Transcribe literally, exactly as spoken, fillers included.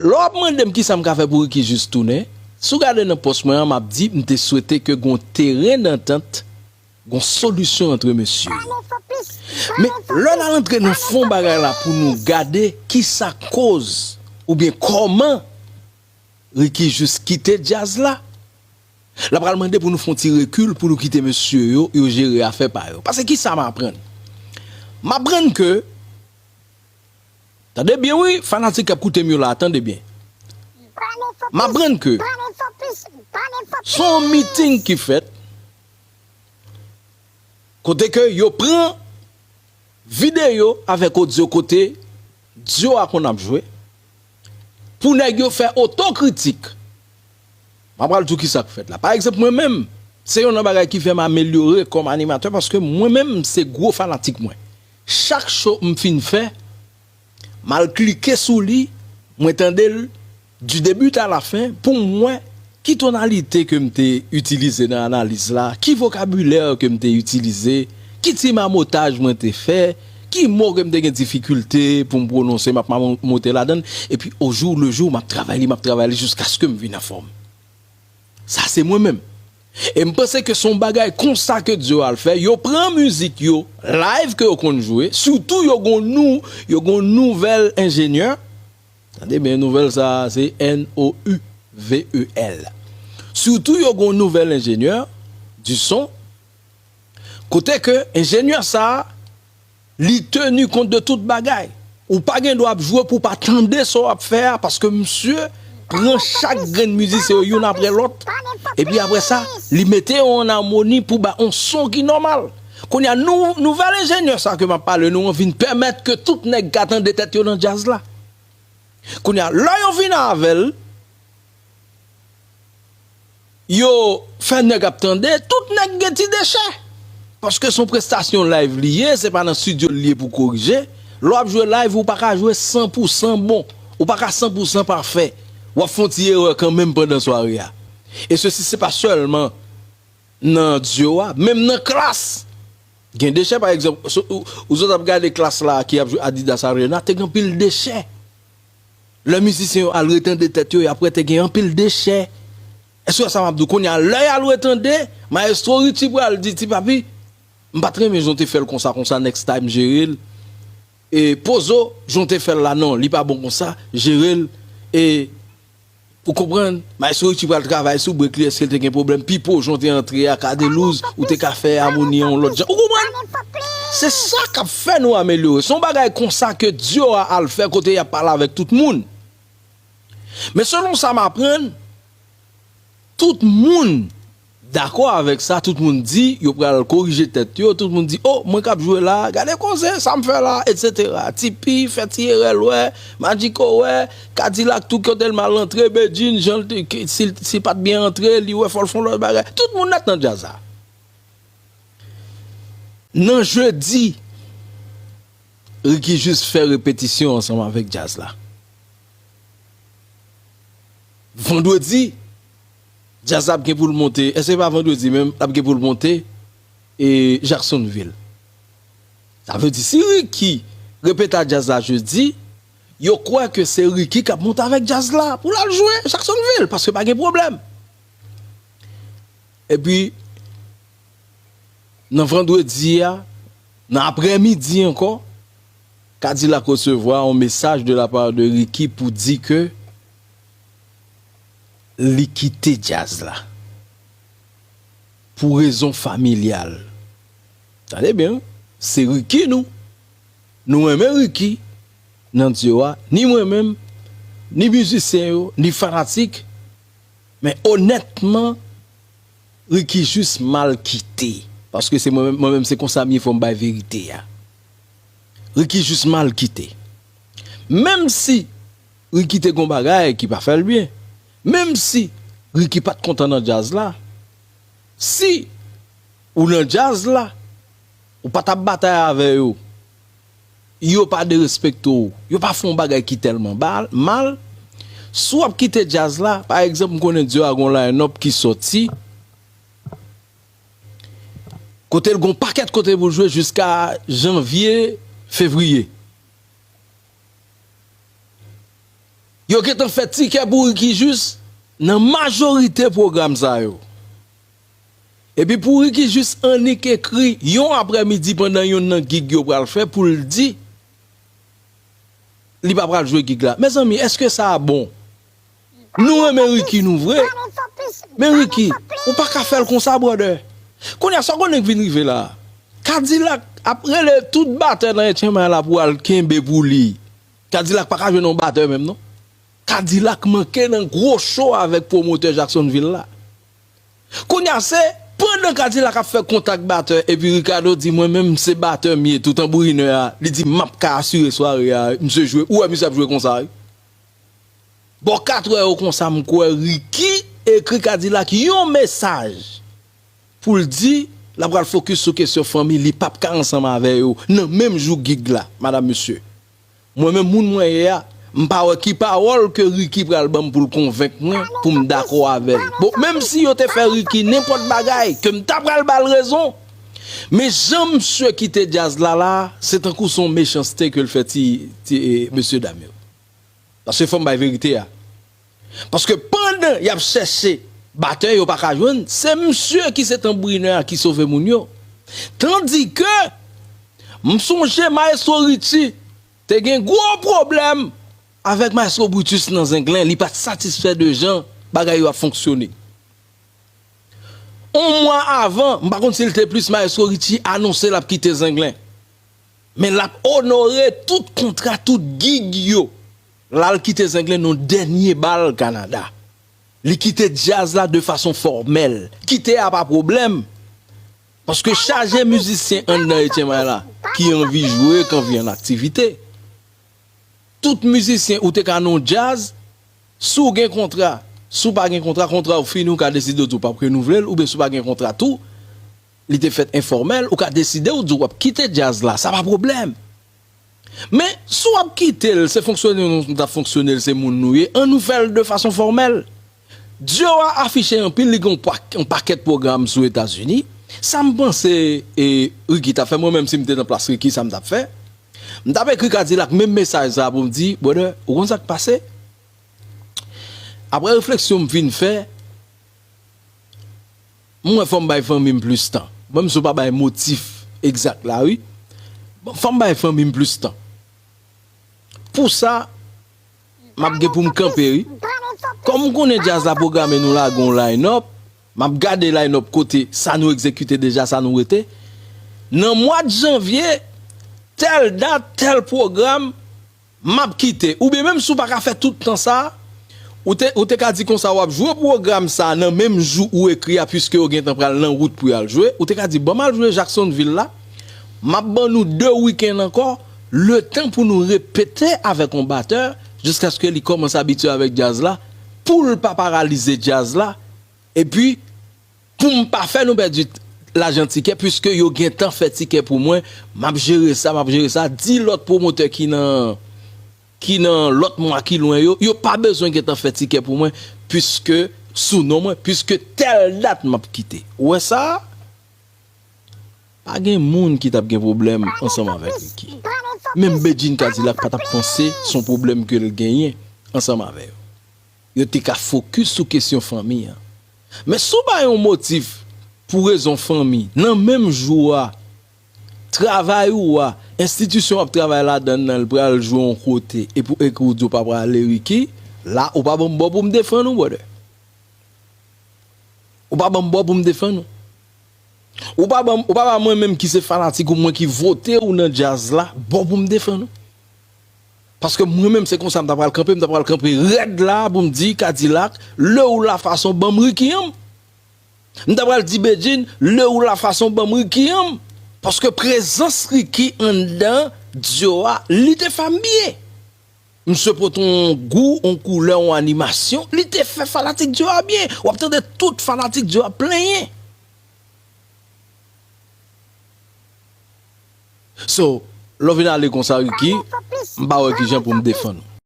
Lè w ap mande m kisa m ka fè pou Ricky Juste tounen, si w gade nan pòs mwen an, m ap di m te swete ke gon teren dantant, gon solisyon antre mesye yo. Men lè n al antre nan fon bagay la pou nou gade kisa koz oubyen kòman Ricky Juste kite djaz la, l ap pral mande pou nou fè yon ti rekil, pou nou kite mesye yo, yo jere afè pa yo. Paske kisa m aprann? M aprann ke, tande byen wi, fanatik k ap koute m yo la, tande byen. M aprann ke se yon miting ki fèt, kote ke yo pran videyo avèk odyo kote dyo a konn ap jwe, pou nèg yo fè otokritik. M ap pral di w kisa k fèt la. Pa egzanp, mwen menm, se youn nan bagay ki fè m amelyore kòm animatè, paske mwen menm, se gwo fanatik mwen. Chak show m fin fè, m al klike sou li, mwen tande l du début à la fin, pou m wè ki tonalite ke m te itilize nan analiz la, ki vokabilè ke m te itilize, ki ti mamotaj mwen te fè, ki mo ke m te gen difikilte pou m pwononse, m ap mamote ladan l, epi au jour le jour, m ap travay li, m ap travay li jiskaske m vin anfòm. Sa se mwen menm. E m panse ke se yon bagay konsa ke dyo a al fè. Yo pran mizik yo, live ke yo konn jwe, sitou yo gon nou, yo gon nouvèl enjenyè. Tande byen, nouvèl sa a, se N O U V E L. Sitou yo gon nouvèl enjenyè du son, kote ke enjenyè sa a, li teni kont de tout bagay. Ou pa gen dwa ap jwe pou w pa tande sa w ap fè a, paske misye pran chak grenn mizisyen yo youn apre lòt, epi apre sa, li mete yo an amoni pou bay yon son ki nòmal. Kounye a, nou, nouvèl enjenyè sa ke m ap pale nou an vin pèmèt ke tout nèg ka tande tèt yo nan djaz la. Kounye a, lè yo vin avè l, yo fè nèg ap tande, tout nèg gen ti dechè. Paske se yon prestasyon live li ye, se pa nan estidyo li ye pou korije. Lè w ap jwe live, ou pa ka jwe san pou san bon. Ou pa ka san pou san pafè. W ap fè yon ti erè kanmenm pandan sware a. E sesi, se pa sèlman nan dyo a, menm nan klas. Gen dechè, pa egzanp, ou, ou zòt ap gade klas la ki ap jwe Adidas Arena, te gen anpil dechè. Lè mizisyen yo al retande tèt yo, y ap wè te gen anpil dechè. Èske w wè sa m ap di w? Kounye a, lè y al retande, Maestro Richie pral di, "Ti papi, m pa t renmen jan w te fè l konsa, konsa, next time, jere l. E Pozo, jan w te fè l la, non, li pa bon konsa, jere l." E, ou konprann? Maestro Richie pral travay sou break li, èske l te gen pwoblèm? Pipo, jan w te antre a, Cadelouse, ou te ka fè amoni an yon lòt jan. Ou konprann? Se sa k ap fè nou amelyore. Se yon bagay konsa ke dyo a al fè kote y ap pale avèk tout moun. Men selon sa m aprann, tout moun dakò avèk sa, tout moun di yo pral korije tèt yo, tout moun di, "O, mwen k ap jwe la, gade koze, sa m fè la, etsetera." Tipi fè ti erè l wè, Madjiko wè, Kadilak tou kote l mal antre, Bedjine, jan l te, ke, si, si l pa t byen antre, li wè fò l fè yon lòt bagay. Tout moun nèt nan djaz la. Nan jedi, Ricky Juste fè repetisyon ansanm avèk djaz la. Vandredi, djaz la ap gen pou l monte, èske pa vandredi menm, l ap gen pou l monte e Jacksonville. Sa vle di, si Ricky repete a djaz la jedi, yo kwè ke se Ricky k ap monte avèk djaz la pou l al jwe Jacksonville, paske pa gen pwoblèm. Epi, nan vandredi a, nan aprèmidi ankò, Kadilak resevwa yon mesaj de la part de Ricky pou di ke li kite djaz la pou rezon familyal. Tande byen, se Ricky nou. Nou renmen Ricky nan dyo a, ni mwen menm, ni mizisyen yo, ni fanatik. Men onètman, Ricky Juste mal kite. Paske se mwen menm, mwen menm se konsa m ye, fò m bay verite a. Ricky Juste mal kite. Menm si Ricky te gon bagay ki pa fè l byen, menm si Ricky pa t kontan nan djaz la, si ou nan djaz la, ou pa t ap batay avè yo, yo pa derespekte w, yo pa fè yon bagay ki tèlman bal, mal, si w ap kite djaz la, pa egzanp, m konnen dyo a gon line-up ki sòti, kote l gon pakèt kote pou l jwe jiska janvye, fevriye. Yo gentan fè tikè pou Ricky Jus nan majorite pwogram sa yo. Epi pou Ricky Jus annik ekri yon aprèmidi pandan yonn nan gig yo pral fè pou l di li pa pral jwe gig la. Mezanmi, èske sa a bon? Nou renmen Ricky nou vre. Men Ricky, ou pa ka fè l konsa, brother. Kounye a, sa w konnen k vin rive la? Kadilak ap rele tout batè nan H M I la pou al kenbe pou li. Kadilak pa ka jwenn yon batè menm, non. Kadilak manke nan gwo cho avèk pwomotè Jacksonville la. Kounye a, se pandan Kadilak ap fè kontak batè, epi Ricardo di, "Mwen menm, se batè m ye, tou tanbourinè a." Li di, "M ap ka asire sware a, misye jwe." Ou wè misye ap jwe konsa, wi. Bò katrè yo konsa, m kwè Ricky ekri Kadilak yon mesaj pou l di l ap pral fokis sou kesyon fanmi, li p ap ka ansanm avè yo nan menm jou gig la, madam, mesye. Mwen menm, moun mwen ye a, m pa wè ki pawòl ke Ricky pral ban m pou l konvenk mwen pou m dakò avè l. Bon, menm si yo te fè Ricky nenpòt bagay, ke m ta pral ba l rezon. Men jan misye kite djaz la la, se tankou se yon mechanste ke l fè ti, ti, e, mesye dam yo. Paske fò m bay verite a. Paske pandan y ap chèche batè yo pa ka jwenn, se misye ki se tanbourinè a ki sove moun yo. Tandike, m sonje Maestro Richie te gen gwo pwoblèm avèk Maestro Brutus nan Zenglen, li pa t satisfè de jan bagay yo ap fonksyone. On mwa avan, m pa konn si l te plis, Maestro Richie anonse l ap kite Zenglen. Men l ap onore tout kontra, tout gig yo. L al kite Zenglen nan dènye bal Kanada. Li kite djaz la de fason fòmèl. Kite a pa pwoblèm. Paske chaje mizisyen anndan H M I la ki anvi jwe, ki anvi an aktivite. Tout mizisyen ou te ka nan yon djaz, si w gen kontra, si w pa gen kontra, kontra w fini, ou ka deside w di w p ap renouvle l, oubyen si w pa gen kontra tou, li te fèt enfòmèl, ou ka deside w di w ap kite djaz la, sa pa pwoblèm. Men, si w ap kite l, se fonksyone nou t ap fonksyone l, se moun nou ye, ann nou fè l de fason fòmèl. Duo a afiche anpil, li gen yon pak-, yon pakèt pwogram sou Etazini. Sa m panse, e, Ricky t ap fè, mwen menm si m te nan plas Ricky, sa m t ap fè. M t ap ekri Kadilak menm mesaj sa a pou m di, "Brother, ou konn sa k pase?" Apre refleksyon m fin fè, m wè fò m bay fanmi m plis tan. Bon, menm si w pa bay motif egzak la, wi. Bon, fò m bay fanmi m plis tan. Pou sa, m ap gen pou m kanpe, wi. Kòm m konnen djaz la pwograme nou lage yon line-up, m ap gade line-up kote sa nou egzekite deja, sa nou rete. Nan mwa janvye, tèl dat, tèl pwogram, m ap kite. Oubyen menm si w pa ka fè tout tan sa, ou te, ou te ka di konsa w ap jwe pwogram sa nan menm jou ou ekri a, piske yo gentan pral nan wout pou y al jwe. Ou te ka di, "Ban m al jwe Jacksonville la, m ap ban nou de wikenn ankò, letan pou nou repete avèk yon batè, jiskaske li kòmanse abitye avèk djaz la, pou l pa paralize djaz la, epi pou m pa fè nou pèdi lajan tikè, piske yo gentan fè tikè pou mwen, m ap jere sa, m ap jere sa." Di lòt pwomotè ki nan, ki nan lòt mwa ki lwen yo, yo pa bezwen gentan fè tikè pou mwen, piske sou non mwen, piske tèl dat m ap kite. Ou wè sa? Pa gen moun ki t ap gen pwoblèm ansanm avèk Ricky. Menm Bedjine Kadilak pa t ap panse se yon pwoblèm ke l genyen ansanm avè yo. Yo te ka fokis sou kesyon fanmi an. Men si w bay yon motif pou rezon fanmi, nan menm jou a, travay ou a, enstitisyon w ap travay ladan l nan, l pral jwe yon kote, epi w ekri w di w pa prale, Ricky, la, ou pa ban m bò pou m defann ou, brother. Ou pa ban m bò pou m defann ou. Ou pa ban m, ou pa ba mwen menm ki se fanatik ou, mwen ki vote ou nan djaz la, bò pou m defann ou. Paske mwen menm, se konsa m ta pral kanpe, m ta pral kanpe rèd la pou m di Kadilak, le ou la fason, ban m Ricky an m. M ta pral di Bedjine, le ou la fason, ban m Ricky an m. Paske prezans Ricky anndan duo a, li te fè m byen. Misye pote yon gou, yon koulè, yon animasyon, li te fè fanatik duo a byen. W ap tande tout fanatik duo a plenyen. So, lè w vin ale konsa, Ricky, m pa wè kijan pou m defann ou.